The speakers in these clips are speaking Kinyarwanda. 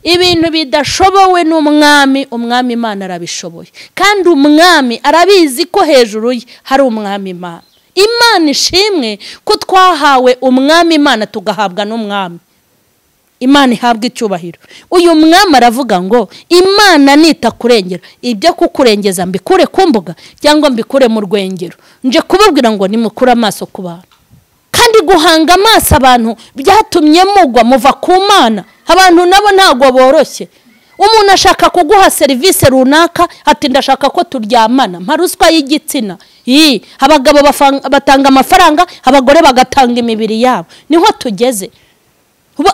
Ibintu bidashobowe n'umwami, umwami Imana arabishoboye. Kandi umwami arabizi ko hejuru ye hari umwami Imana. Imana ishimwe ko twahawe umwami Imana tugahabwa n'umwami. Imana ihabwa icyubahiro. Uyu mwami aravuga ngo Imana nitakurengera, ibyo kukurengeza mbikure ku mbuga cyangwa mbikure mu rwengero. Nje kubabwira ngo nimukure amaso ku bantu. Kandi guhanga amaso abantu byatumye mugwa muva ku Mana. Abantu nabo ntago boroshye. Umuntu ashaka kuguha service runaka ati ndashaka ko turyamana, mpa ruswa y'igitsina. Abagabo batanga amafaranga, abagore bagatanga imibiri yabo. Niho tugeze.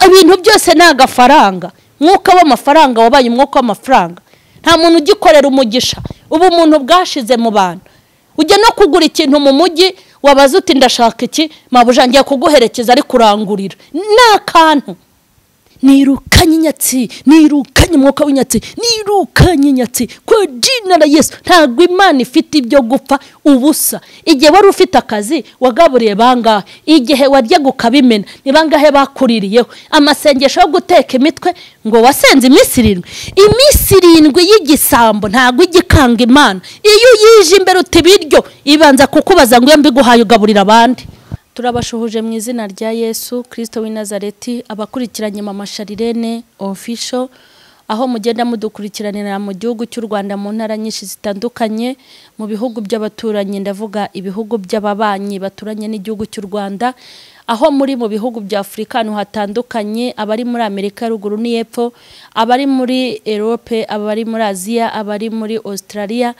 Ibintu byose ni agafaranga. Mwuka w'amafaranga wabaye umwuka w'amafaranga. Nta muntu ugikorera umugisha. Ubu umuntu bwashize mu bantu. Ujya no kugura ikintu mu mujyi wabaza uti ndashaka iki, mabuja ngiye kuguherekeza ari kurangurira. N'akantu. Nirukanye inyatsi, nirukanye umwuka w'inyatsi, nirukanye inyatsi kwa jina la Yesu. Ntabwo Imana ifite ibyo gupfa ubusa. Igihe wari ufite akazi wagaburiye bangahe, igihe waryaga ukabimena ni bangahe bakuririyeho. Amasengesho yo guteka imitwe ngo wasenze iminsi irindwi, iminsi irindwi y'igisambo ntabwo igikanga Imana. Iyo uyije imbere uti ibiryo ibanza kukubaza ngo iyo mbiguhaye ugaburira abandi. Turabashuhuje mu izina rya Yesu Kristo w'i Nazareti, abakurikiranye Mama Charlene Official, aho mugenda mudukurikiranira mu gihugu cy'u Rwanda mu ntara nyinshi zitandukanye, mu bihugu by'abaturanyi, ndavuga ibihugu by'ababanyi baturanye n'igihugu cy'u Rwanda, aho muri mu bihugu bya Afrika ahantu hatandukanye, abari muri Amerika ruguru n'iyepfo, abari muri Europe, abari muri Aziya, abari muri Australia.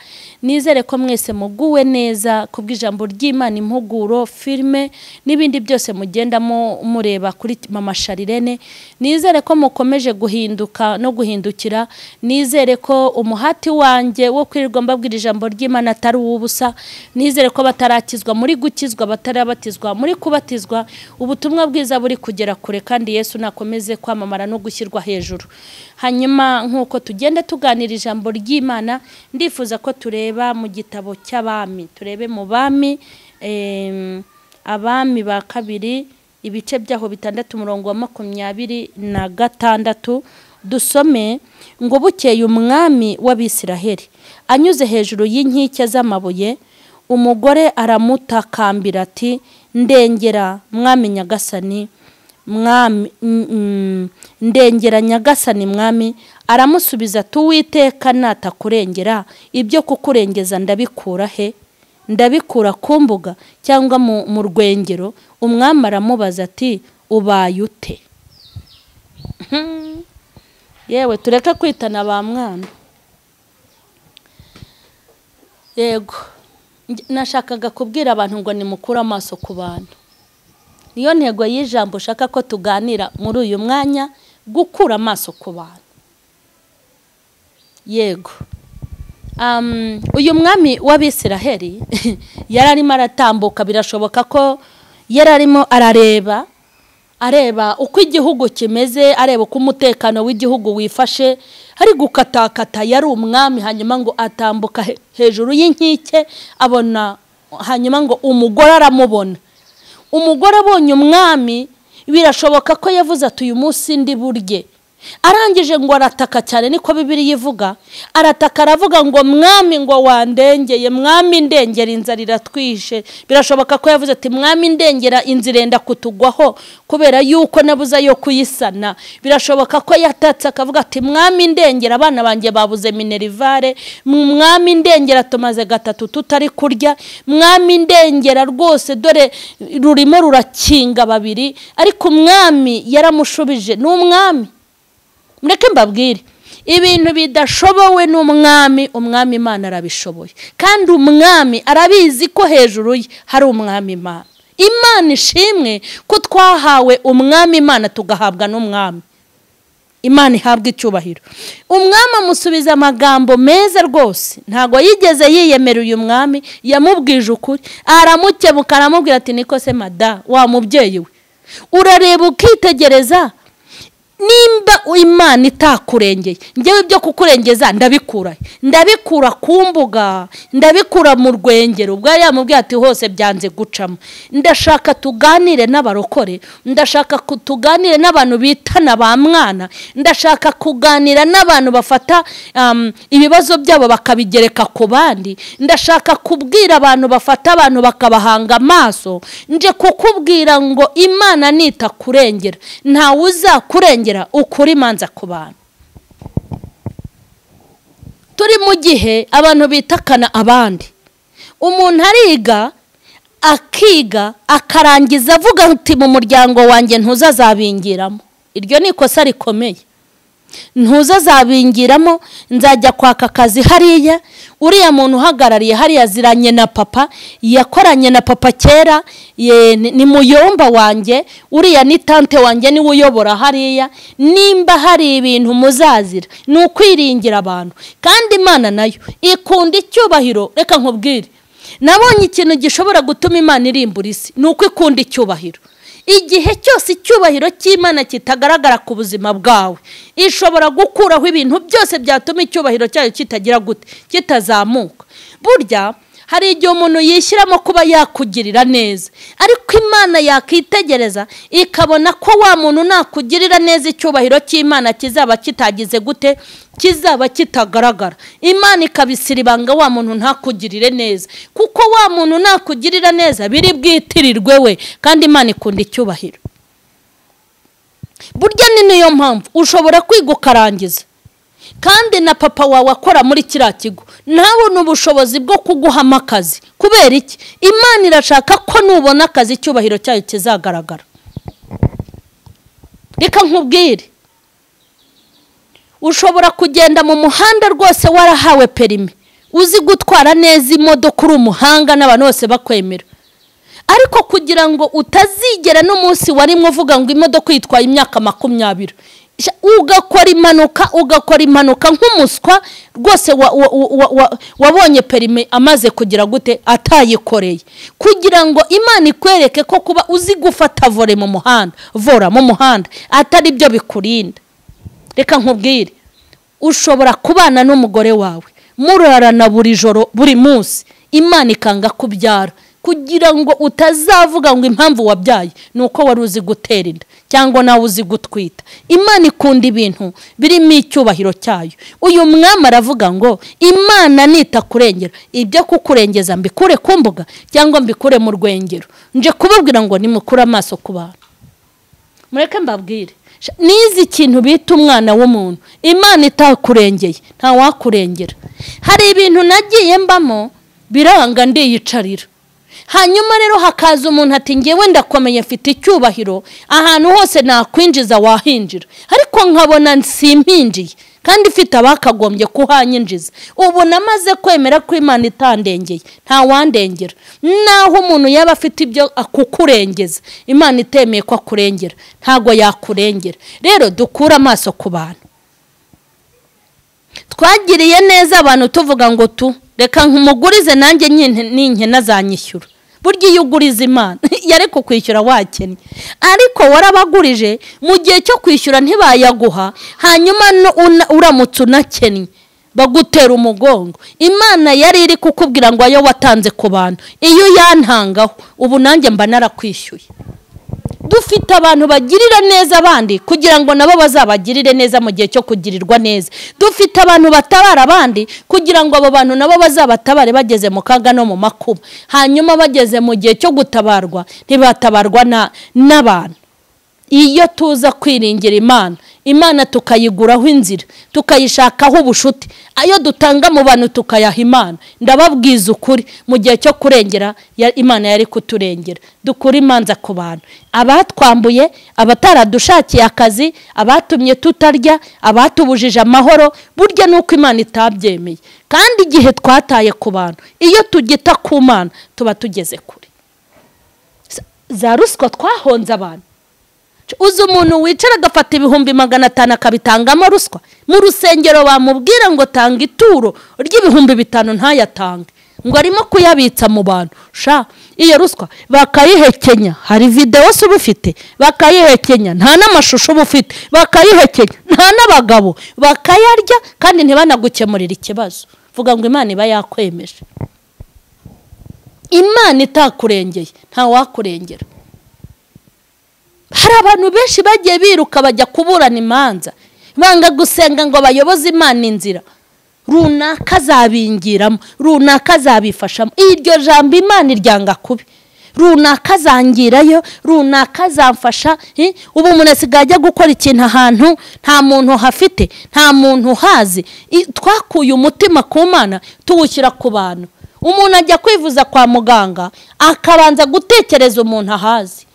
Nizere ko mwese muguwe neza kubw'ijambo ry'Imana, impuguro, filme n'ibindi byose mugenda mureba kuri Mama Charlene. Nizere ko mukomeje guhinduka no guhindukira. Nizere ko umuhati wanjye wo kwirirwa mbabwira ijambo ry'Imana atari uw'ubusa. Nizere ko batarakizwa muri gukizwa, batarabatizwa muri kubatizwa. Ubutumwa bwiza buri kugera kure kandi Yesu nakomeze kwamamara no gushyirwa hejuru. Hanyuma nkuko tugenda tuganira ijambo ry'Imana, ndifuza ko tureba mu gitabo cy'abami, turebe mu bami, abami ba kabiri ibice byaho 6 umurongo wa 26, dusome ngo bukeye umwami w'Abisiraheli anyuze hejuru y'inkike z'amabuye, umugore aramutakambira ati ndengera mwami nyagasani, mwami, ndengera nyagasani mwami. Aramusubiza ati Uwiteka natakurengera, ibyo kukurengeza ndabikura he? Ndabikura ku mbuga cyangwa mu rwengero? Umwami aramubaza ati ubaye ute? Yewe tureke kwitana ba mwana. Yego, nashakaga kubwira abantu ngo nimukure amaso ku bantu. Niyo ntego y'ijambo ushaka ko tuganira muri uyu mwanya, gukura amaso ku bantu. Yego, uyu mwami w'Abisiraheli yararimo aratambuka, birashoboka ko yararimo arareba, areba uko igihugu kimeze, areba uko umutekano w'igihugu wifashe, ari gukatakata. Yari umwami, hanyuma ngo atambuka hejuru y'inkike abona, hanyuma ngo umugore aramubona. Umugore abonye umwami, birashoboka ko yavuze ati uyu munsi ndi burye. Arangije ngo arataka cyane, niko Bibiliya ivuga. Arataka aravuga ngo mwami ngo wandengeye, mwami ndengera inzara iratwishe. Birashoboka ko yavuze ati mwami ndengera inzira irenda kutugwaho kubera yuko nabuze yo kuyisana. Birashoboka ko yatatse akavuga ati mwami ndengera abana banjye babuze minerivare, mwami ndengera tumaze gatatu tutari kurya, mwami ndengera rwose dore rurimo rurakinga babiri. Ariko umwami yaramushubije. Ni umwami. Mureke mbabwire, ibintu bidashobowe n'umwami, umwami Imana arabishoboye. Kandi umwami arabizi ko hejuru ye hari umwami Imana. Imana ishimwe ko twahawe umwami Imana tugahabwa n'umwami. Imana ihabwa icyubahiro. Umwami amusubiza amagambo meza rwose. Ntago yigeze yiyemera uyu mwami, yamubwije ukuri. Aramukebuka aramubwira ati niko se mada wa mubyeyi we, urareba ukitegereza Nimba Imana itakurengeye, njyewe ibyo kukurengeza ndabikura, ndabikura ku mbuga, ndabikura mu rwengero. Ubwo yamubwiye ati hose byanze gucamo. Ndashaka tuganire n'abarokore, ndashaka tuganire n'abantu bitana ba mwana, ndashaka kuganira n'abantu bafata ibibazo byabo bakabigereka ku bandi, ndashaka kubwira abantu bafata abantu bakabahanga amaso. Nje kukubwira ngo Imana nitakurengera, ntawe uzakurengera ukuri imanza ku bantu. Turi mu gihe abantu bitakana abandi. Umuntu ariga akiga akarangiza avuga ati mu muryango wanjye ntuzazabingiramo. Iryo ni ikosa rikomeye. Ntuzazabingiramo, nzajya kwaka akazi hariya, uriya muntu uhagarariye hariya aziranye na papa, yakoranye na papa kera, ni muyomba wanjye, uriya ni tante wanjye niwe uyobora hariya. Nimba hari ibintu muzazira ni ukwiringira abantu. Kandi Imana nayo ikunda icyubahiro. Reka nkubwire, nabonye ikintu gishobora gutuma Imana irimbura isi ni uko ikunda icyubahiro. Igihe cyose icyubahiro cy'Imana kitagaragara ku buzima bwawe, ishobora gukuraho ibintu byose byatuma icyubahiro cyayo kitagira gute, kitazamuka. Burya hari igihe umuntu yishyiramo kuba yakugirira neza, ariko Imana yakitegereza ikabona ko wa muntu nakugirira neza icyubahiro cy'Imana kizaba kitagize gute, kizaba kitagaragara. Imana ikabisiribanga wa muntu ntakugirire neza, kuko wa muntu nakugirira neza biri bwitirirwe we. Kandi Imana ikunda icyubahiro. Burya ni niyo mpamvu ushobora kwiga ukarangiza, kandi na papa wawe akora muri kiriya kigo ntabone ubushobozi bwo kuguhama akazi. Kubera iki? Imana irashaka ko nubona akazi icyubahiro cyayo kizagaragara. Reka nkubwire, ushobora kugenda mu muhanda rwose warahawe perimi, uzi gutwara neza imodoka, uri umuhanga n'abantu bose bakwemera, ariko kugira ngo utazigera n'umunsi warimwe uvuga ngo imodoka yitwaye imyaka 20, ugakora impanuka, ugakora impanuka nk'umuswa rwose wabonye perimi amaze kugira gute, atayikoreye, kugira ngo Imana ikwereke ko kuba uzi gufata vore mu muhanda, vora mu muhanda atari byo bikurinda. Reka nkubwire, ushobora kubana n'umugore wawe murarana buri joro buri munsi, Imana ikanga kubyara, kugira ngo utazavuga ngo impamvu wabyaye nuko wari uzi gutera inda cyangwa nawe uzi gutwita. Imana ikunda ibintu birimo icyubahiro cyayo. Uyu mwami aravuga ngo Imana nitakurengera, ibyo kukurengeza mbikure ku mbuga cyangwa mbikure mu rwengero. Nje kubabwira ngo nimukure amaso ku bantu. Mureke mbabwire, nizi ikintu bita umwana w'umuntu, Imana itakurengeye nta wakurengera. Hari ibintu nagiye mbamo biranga ndiyicarira. Hanyuma rero hakaza umuntu ati ngewe ndakomeye mfite icyubahiro, ahantu hose nakwinjiza wahinjira, ariko nkabona nsimpinjiye kandi mfite abakagombye kuhanyinjiza. Ubu namaze kwemera ko Imana itandengeye, nta wandengera. Naho umuntu yaba afite ibyo akukurengeza, Imana itemeye ko akurengera, ntago yakurengera. Rero dukura amaso ku bantu. Twagiriye neza abantu tuvuga ngo tu reka nkumugurize nanjye ninkena zanyishyura. Burya iyo uguriza Imana yari kukwishyura wakennye, ariko warabagurije mu gihe cyo kwishyura ntibayaguha, hanyuma uramutse unakennye bagutera umugongo. Imana yari iri kukubwira ngo ayo watanze ku bantu iyo yantangaho ubu nanjye mba narakwishyuye. Dufite abantu bagirira neza abandi kugira ngo nabo bazabagirire neza mu gihe cyo kugirirwa neza. Dufite abantu batabara abandi kugira ngo abo bantu nabo bazabatabare bageze mu kaga no mu makuba. Hanyuma bageze mu gihe cyo gutabarwa ntibatabarwa n'abantu. Iyo tuza kwiringira Imana, Imana tukayiguraho inzira, tukayishakaho ubushuti, ayo dutanga mu bantu tukayaha Imana, ndababwiza ukuri mu gihe cyo kurengera Imana yari kuturengera. Dukura imanza ku bantu, abatwambuye, abataradushakiye akazi, abatumye tutarya, abatubujije amahoro. Burya nuko Imana itabyemeye. Kandi igihe twataye ku bantu, iyo tugita ku Mana tuba tugeze kure. Za ruswa twahonze abantu. Uzi umuntu wicara agafata 500,000 akabitangamo ruswa mu rusengero, bamubwira ngo tanga ituro ry'ibihumbi 5 ntayatange. Ngo arimo kuyabitsa mu bantu. Sha iyo ruswa bakayihekenya, hari video se ubufite, bakayihekenya nta n'amashusho ubufite, bakayihekenya nta n'abagabo, bakayarya kandi ntibanagukemurira ikibazo. Vuga ngo Imana iba yakwemeje. Imana itakurengeye nta wakurengera. Hari abantu benshi bagiye biruka bajya kuburana imanza, banga gusenga ngo bayoboze Imana inzira. Runaka azabingiramo, runaka azabifashamo. Iryo jambo Imana iryanga kubi. Runaka azangirayo, runaka azamfasha. Ubu umuntu asigaye ajya gukora ikintu ahantu nta muntu hafite, nta muntu hazi. Twakuye umutima ku Mana tuwushyira ku bantu. Umuntu ajya kwivuza kwa muganga akabanza gutekereza umuntu ahazi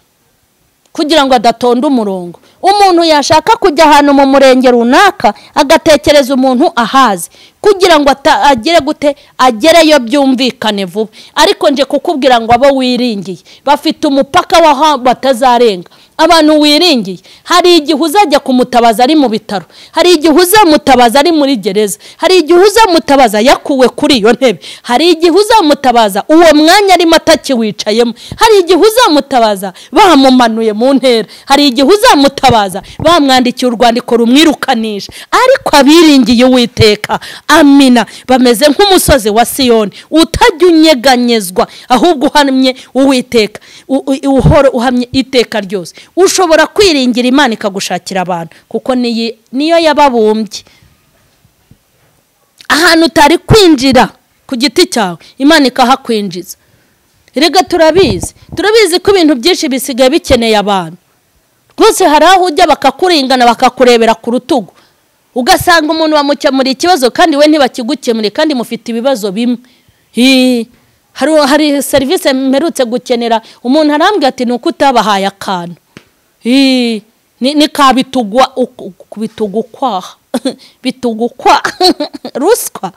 kugira ngo adatonda umurongo. Umuntu yashaka kujya ahantu mu murenge runaka agatekereza umuntu ahazi kugira ngo agere gute, agereyo byumvikane vuba. Ariko nje kukubwira ngo abo wiringiye bafite umupaka waho batazarenga. Abantu wiringiye, hari igihe uzajya kumutabaza ari mu bitaro, hari igihe uzamutabaza ari muri gereza, hari igihe uzamutabaza yakuwe kuri iyo ntebe, hari igihe uzamutabaza uwo mwanya arimo atakiwicayemo, hari igihe uzamutabaza bamumanuye mu ntera, hari igihe uzamutabaza bamwandikiye urwandiko rumwirukanisha. Ariko abiringiye Uwiteka, amina, bameze nk'umusozi wa Siyoni utajya unyeganyezwa, ahubwo uhamye Uwiteka, uhora uhamye iteka ryose. Ushobora kwiringira Imana ikagushakira abantu, kuko niyo yababumbye. Ahantu utari kwinjira ku giti cyawe, Imana ikahakwinjiza. Erega turabizi ko ibintu byinshi bisigaye bikeneye abantu. Rwose hari aho ujya bakakuringana, bakakurebera ku rutugu, ugasanga umuntu bamukemuriye ikibazo kandi we ntibakigukemuriye, kandi mufite ibibazo bimwe. Hari serivisi mperutse gukenera, umuntu arambwira ati nuko utabahaye akantu. Ni kabitugwa bitugukwa bitugukwa ruswa.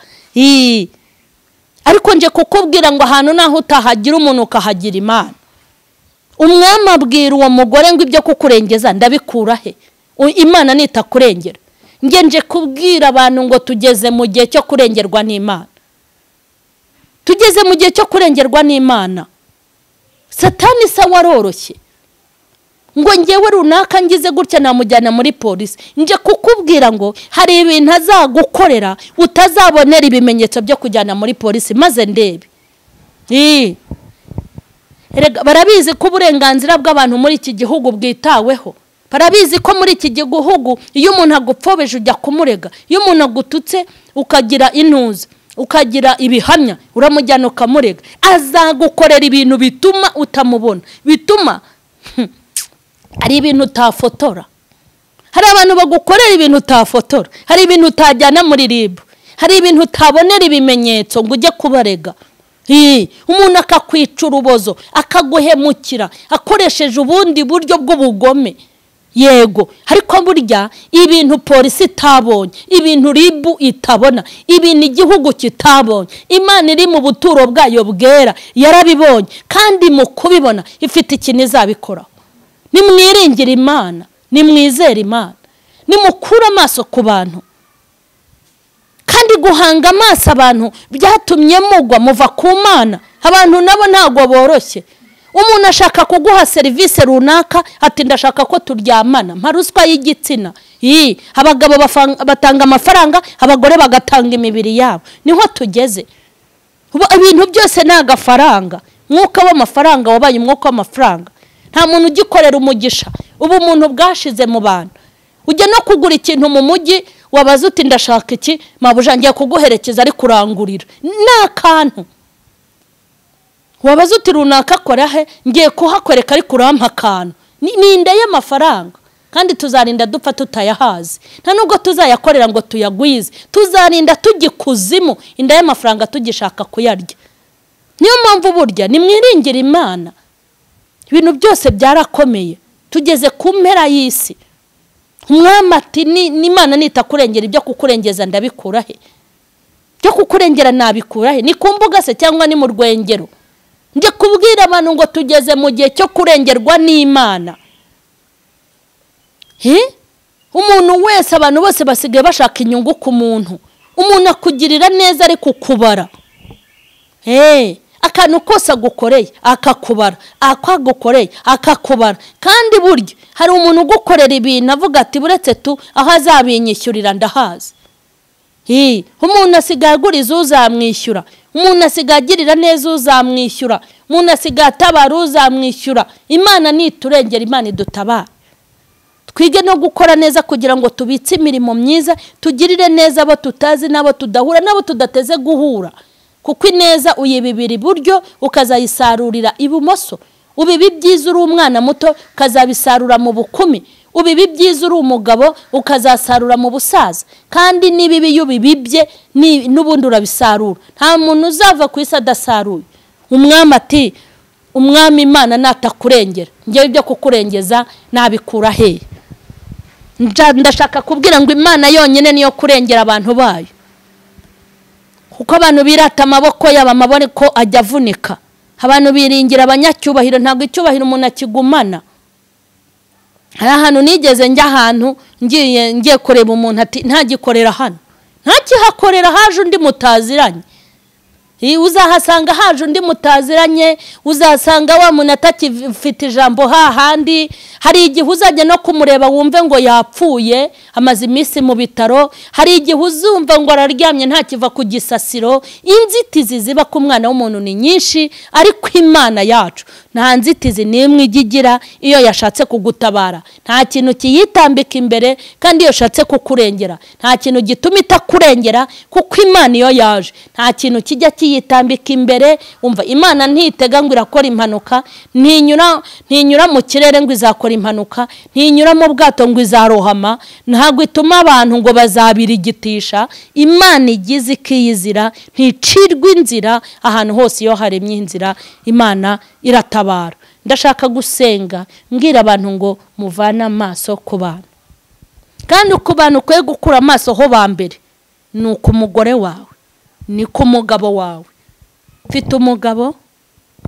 Ariko nje kukubwira ngo ahantu naho utahagira umuntu ukahagira Imana. Umwami abwira uwo mugore ngo ibyo kukurengeza ndabikura he? Imana nitakurengera. Nge nje kubwira abantu ngo tugeze mu gihe cyo kurengerwa n'Imana. Tugeze mu gihe cyo kurengerwa n'Imana. Satani se waroroshye ngo ngewe runaka ngize gutya namujyana muri polisi. Nje kukubwira ngo hari ibintu azagukorera utazabonera ibimenyetso byo kujyana muri polisi, maze ndebe. Barabizi ko uburenganzira bw'abantu muri iki gihugu bwitaweho. Barabizi ko muri iki gihugu iyo umuntu agupfobeje ujya kumurega, iyo umuntu agututse ukagira intuza, ukagira ibihamya, uramujyana ukamurega. Azagukorera ibintu bituma utamubona, bituma ari ibintu utafotora. Hari abantu bagukorera ibintu utafotora, hari ibintu utajyana muri RIB, hari ibintu utabonera ibimenyetso ngo ujye kubarega. Umuntu akakwica urubozo, akaguhemukira akoresheje ubundi buryo bw'ubugome. Yego, ariko burya ibintu polisi itabonye, ibintu RIB itabona, ibintu igihugu kitabonye, Imana iri mu buturo bwayo bwera yarabibonye, kandi mu kubibona ifite ikintu izabikoraho. Nimwiringire Imana, nimwizere Imana, nimukure amaso ku bantu. Kandi guhanga amaso abantu byatumye mugwa muva ku Mana. Abantu nabo ntago boroshye. Umuntu ashaka kuguha serivisi runaka ati ndashaka ko turyamana, mpa ruswa y'igitsina. Abagabo batanga amafaranga, abagore bagatanga imibiri yabo. Niho tugeze. Ibintu byose ni agafaranga. Mwuka w'amafaranga wabaye umwuka w'amafaranga. Nta muntu ugikorera umugisha. Ubu umuntu bwashize mu bantu. Ujya no kugura ikintu mu mujyi wabaza uti ndashaka iki, mabuja ngiye kuguherekeza ari kurangurira. N'akantu wabaza uti runaka akora he, ngiye kuhakwereka ari kurampa akantu. Ni inda y'amafaranga. Kandi tuzarinda dupfa tutayahazi. Nta nubwo tuzayakorera ngo tuyagwize. Tuzarinda tugikuzimu inda y'amafaranga tugishaka kuyarya. Niyo mpamvu burya nimwiringire Imana. Ibintu byose byarakomeye. Tugeze ku mpera y'isi. Umwami ati n'Imana nitakurengera, ibyo kukurengeza ndabikura he? Byo kukurengera nabikura he? Ni ku mbuga se cyangwa ni mu rwengero? Nje kubwira abantu ngo tugeze mu gihe cyo kurengerwa n'Imana. Umuntu wese, abantu bose basigaye bashaka inyungu ku muntu. Umuntu akugirira neza ariko kubara. Akantu kose agukoreye akakubara, akagukoreye akakubara. Kandi buryo hari umuntu ugukorera ibintu avuga ati buretse tu aho azabinyishyurira ndahazi. Umuntu asigaye aguriza uzamwishyura, umuntu asigaye agirira neza uzamwishyura, umuntu asigaye atabara uzamwishyura. Imana niturengera, Imana idutabara. Twige no gukora neza kugira ngo tubitse imirimo myiza, tugirire neza abo tutazi n'abo tudahura n'abo tudateze guhura. Kuko ineza uyibibira iburyo ukazayisarurira ibumoso. Ubiba ibyiza uri umwana muto ukazabisarura mu bukumi, ubiba ibyiza uri umugabo ukazasarura mu busaza. Kandi n'ibibi iyo ubibibye n'ubundi urabisarura. Nta muntu uzava ku isi adasaruye. Umwami ati umwami Imana natakurengera, ngewe ibyo kukurengeza nabikura hehe? Ndashaka kubwira ngo Imana yonyine niyo kurengera abantu bayo. Kuko abantu birata amaboko yabo, amaboko ajya avunika. Abantu biringira abanyacyubahiro, ntabwo icyubahiro umuntu akigumana. Hari ahantu nigeze njya ahantu ngiye kureba umuntu ati ntagikorera hano, ntakihakorera, haje undi mutaziranye. Uzahasanga haje undi mutaziranye, uzasanga wa muntu atakifite ijambo hahandi. Hari igihe uzajya no kumureba wumve ngo yapfuye, amaze iminsi mu bitaro. Hari igihe uzumva ngo araryamye ntakiva ku gisasiro. Inzitizi ziba ku mwana w'umuntu ni nyinshi, ariko Imana yacu nta nzitizi n'imwe ijya igira iyo yashatse kugutabara. Nta kintu kiyitambika imbere, kandi iyo yashatse kukurengera nta kintu gituma itakurengera, kuko Imana iyo yaje nta kintu kijya kiyitambika imbere. Umva, Imana ntitega ngo irakora impanuka, ntinyura mu kirere ngo izakora impanuka, ntinyura mu bwato ngo izarohama, ntabwo ituma abantu ngo bazabirigitisha. Imana igize ikiyizira, nticirwa inzira. Ahantu hose iyo haremye inzira Imana iratabara. Ndashaka gusenga mbwira abantu ngo muvane amaso ku bantu. Kandi ku bantu ukwiye gukura amaso ho ba mbere ni ku mugore wawe, ni ku mugabo wawe. Mfite umugabo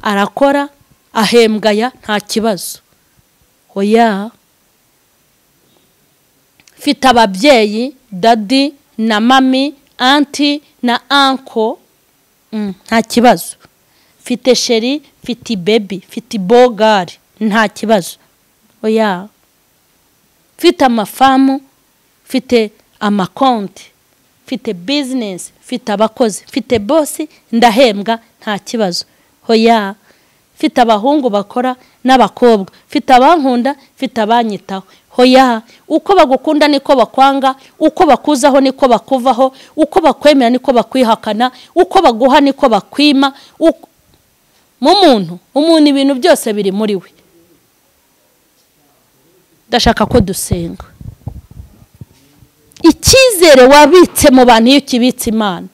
arakora ahembwaya nta kibazo. Oya. Mfite ababyeyi dadi na mami, anti na anko, nta kibazo. Mfite sheri, mfite baby, mfite bogari, nta kibazo. Oya. Mfite amafamu, mfite amakonti, mfite business, mfite abakozi, mfite bosi, ndahembwa nta kibazo. Oya. Mfite abahungu bakora n'abakobwa, mfite abankunda, mfite abanyitaho. Hoya. Uko bagukunda niko bakwanga, uko bakuzaho niko bakuvaho, uko bakwemera niko bakwihakana, uko baguha niko bakwima. Mu muntu, umuntu ibintu byose biri muri we. Ndashaka ko dusenga. Icyizere wabitse mu bantu iyo ukibitse Imana,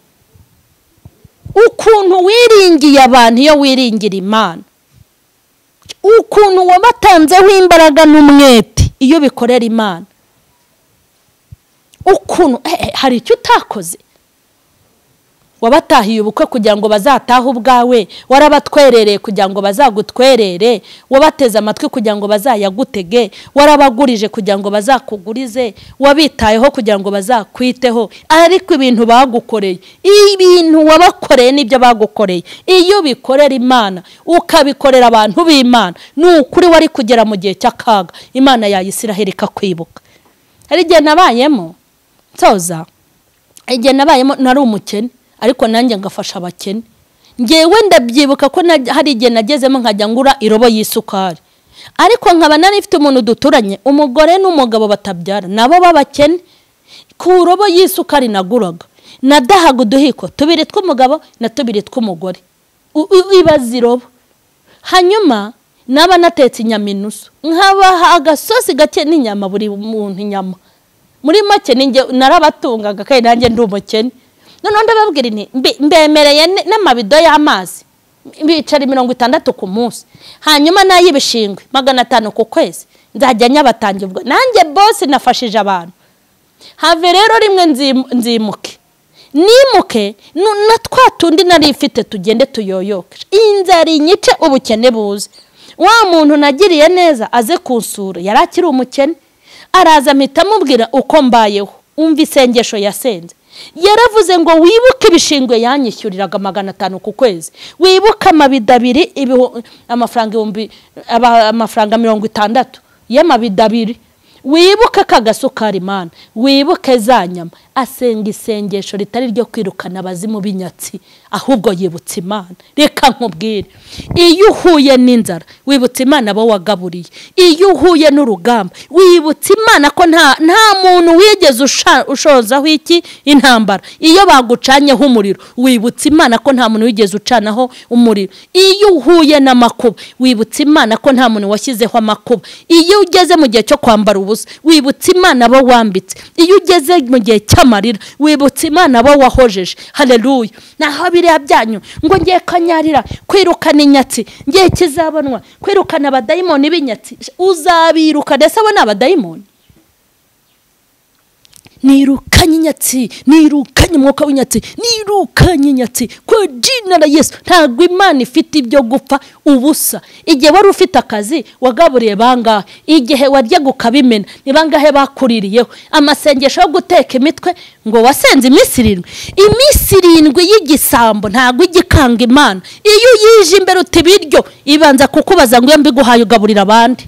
ukuntu wiringiye abantu iyo wiringira Imana, ukuntu wabatanzeho imbaraga n'umwete iyo bikorera Imana, ukuntu hari icyo utakoze. Wabatahiye ubukwe kugira ngo bazatahe ubwawe, warabatwerereye kugira ngo bazagutwerere, wabateze amatwi kugira ngo bazayagutege, warabagurije kugira ngo bazakugurize, wabitayeho kugira ngo bazakwiteho. Ariko ibintu bagukoreye, ibintu wabakoreye n'ibyo bagukoreye, iyo bikorera Imana ukabikorera abantu b'Imana, ni ukuri wari kugera mu gihe cy'akaga Imana ya Isiraheli ikakwibuka. Hari igihe nabayemo nsoza, igihe nabayemo nari umukene, ariko nanjye ngafasha abakene. Ngewe ndabyibuka ko hari igihe nagezemo nkajya ngura irobo y'isukari, ariko nkaba nari mfite umuntu duturanye, umugore n'umugabo batabyara nabo babakene. Ku robo y'isukari naguraga nadahaga uduhiko tubiri tw'umugabo na tubiri tw'umugore, ibaza irobo. Hanyuma naba natetse inyama inusu, nkabaha agasosi gake n'inyama, buri muntu inyama. Muri make ninjye narabatungaga kandi nanjye ndi umukene. None ndababwira nti mbemereye n'amabido y'amazi bicara 60 ku munsi, hanyuma nayibishingwe 500 ku kwezi, nzajya nyabatangira ubwo nanjye boss nafashije abantu. Have rero rimwe nzimuke nimuke na twa tundi nari mfite tugende tuyoyoke, inzara inyice ubukene buze. Wa muntu nagiriye neza aze kunsura, yari akiri umukene, araza mpita amubwira uko mbayeho. Umva isengesho yasenze. Yaravuze ngo wibuke ibishingwe yanyishyuriraga 500 ku kwezi, wibuke amabido abiri amafaranga amafaranga 60 y'amabido abiri, wibuke kagasukari Mana, wibuke za nyama. Asenga isengesho ritari ryo kwirukana abazimu b'inyatsi, ahubwo yibutse Imana. Reka nkubwire, iyo uhuye n'inzara wibutse Imana abo wagaburiye, iyo uhuye n'urugamba wibutse Imana ko nta muntu wigeze ushozaho iki intambara. Iyo bagucanyeho umuriro wibutse Imana ko nta muntu wigeze ucanaho umuriro. Iyo uhuye n'amakuba wibutse Imana ko nta muntu washyizeho amakuba. Iyo ugeze mu gihe cyo kwambara ubusa wibutse Imana abo wambitse. Iyo ugeze mu gihe cy'amarira wibutse Imana abo wahojeje. Haleluya. Naho biriya byanyu ngo ngiye kanyarira kwirukana inyatsi, ngiye kizabonwa kwirukana abadayimoni b'inyatsi, uzabiruka ndetse abo ni abadayimoni. Nirukanye inyatsi, nirukanye umwuka w'inyatsi, nirukanye inyatsi kwa jina la Yesu. Ntabwo Imana ifite ibyo gupfa ubusa. Igihe wari ufite akazi wagaburiye bangahe? Igihe waryaga ukabimena ni bangahe bakuririyeho? Amasengesho yo guteka imitwe ngo wasenze iminsi 7, iminsi 7 y'igisambo ntabwo igikanga Imana. Iyo uyije imbere uti ibiryo, ibanza kukubaza ngo iyo mbiguhaye ugaburira abandi.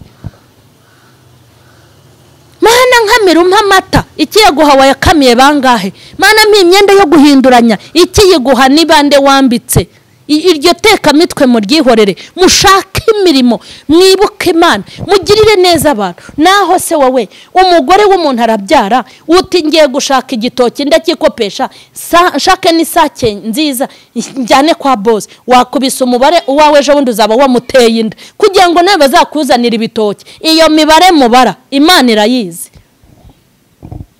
Mana nkamira umpa amata, ikiyaguha wayakamiye bangahe? Mana mpa imyenda yo guhinduranya, ikiyiguha ni bande wambitse? Iryo teka mitwe muryihorere, mushake imirimo, mwibuke Imana, mugirire neza abantu. Naho se wowe umugore w'umuntu arabyara, uti ngiye gushaka igitoki ndakikopesha, nshake n'isake nziza njyane kwa boss, wakubise umubare uwawe ejo bundi uzaba wamuteye inda kugira ngo nawe bazakuzanira ibitoki. Iyo mibare mubara Imana irayizi.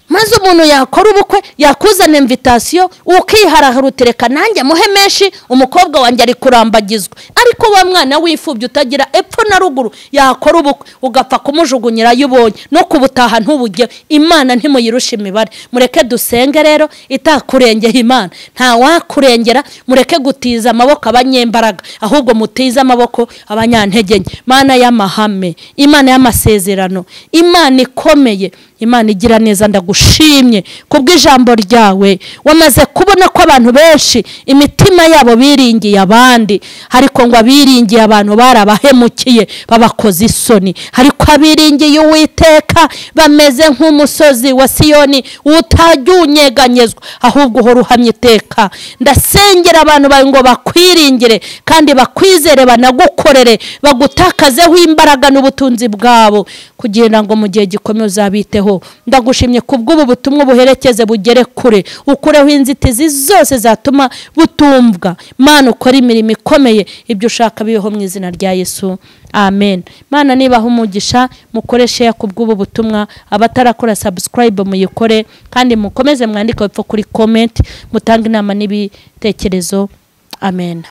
Maze umuntu yakora ubukwe yakuzana invitation ukiharahara utereka nanjye muhe menshi, umukobwa wanjye ari kurambagizwa. Ariko wa mwana wifubye utagira epfo na ruguru yakora ubukwe ugapfa kumujugunyira yubonye no kubutaha ntubujye. Imana ntimuyirusha imibare. Mureke dusenge rero itakurengera Imana, nta wakurengera. Mureke gutiza amaboko abanyembaraga, ahubwo mutize amaboko abanyantege nke. Mana y'amahame, Imana y'amasezerano, Imana ikomeye, Imana igira neza, ndagushimye kubw'ijambo ryawe. Wamaze kubona ko abantu benshi imitima yabo biringiye abandi, ariko ngo abiringiye abantu barabahemukiye babakoze isoni. Ariko abiringiye Uwiteka bameze nk'umusozi wa Siyoni utajya unyeganyezwa, ahubwo uhora uhamye iteka. Ndasengera abantu bawe ngo bakwiringire kandi bakwizere, banagukorere, bagutakazeho imbaraga n'ubutunzi bwabo, kugira ngo mu gihe gikomeye uzabiteho. Ndagushimye kubw'ubu butumwa buherekeze bugere kure, ukureho inzitizi zose zatuma butumvwa. Mana ukora imirimo ikomeye, ibyo ushaka bibeho mu izina rya Yesu, amen. Mana nibaha umugisha, mukoreshe ya kubw'ubu butumwa. Abatarakora subscribe muyikore, kandi mukomeze mwandike hepfo kuri comment, mutange inama n'ibitekerezo. Amen.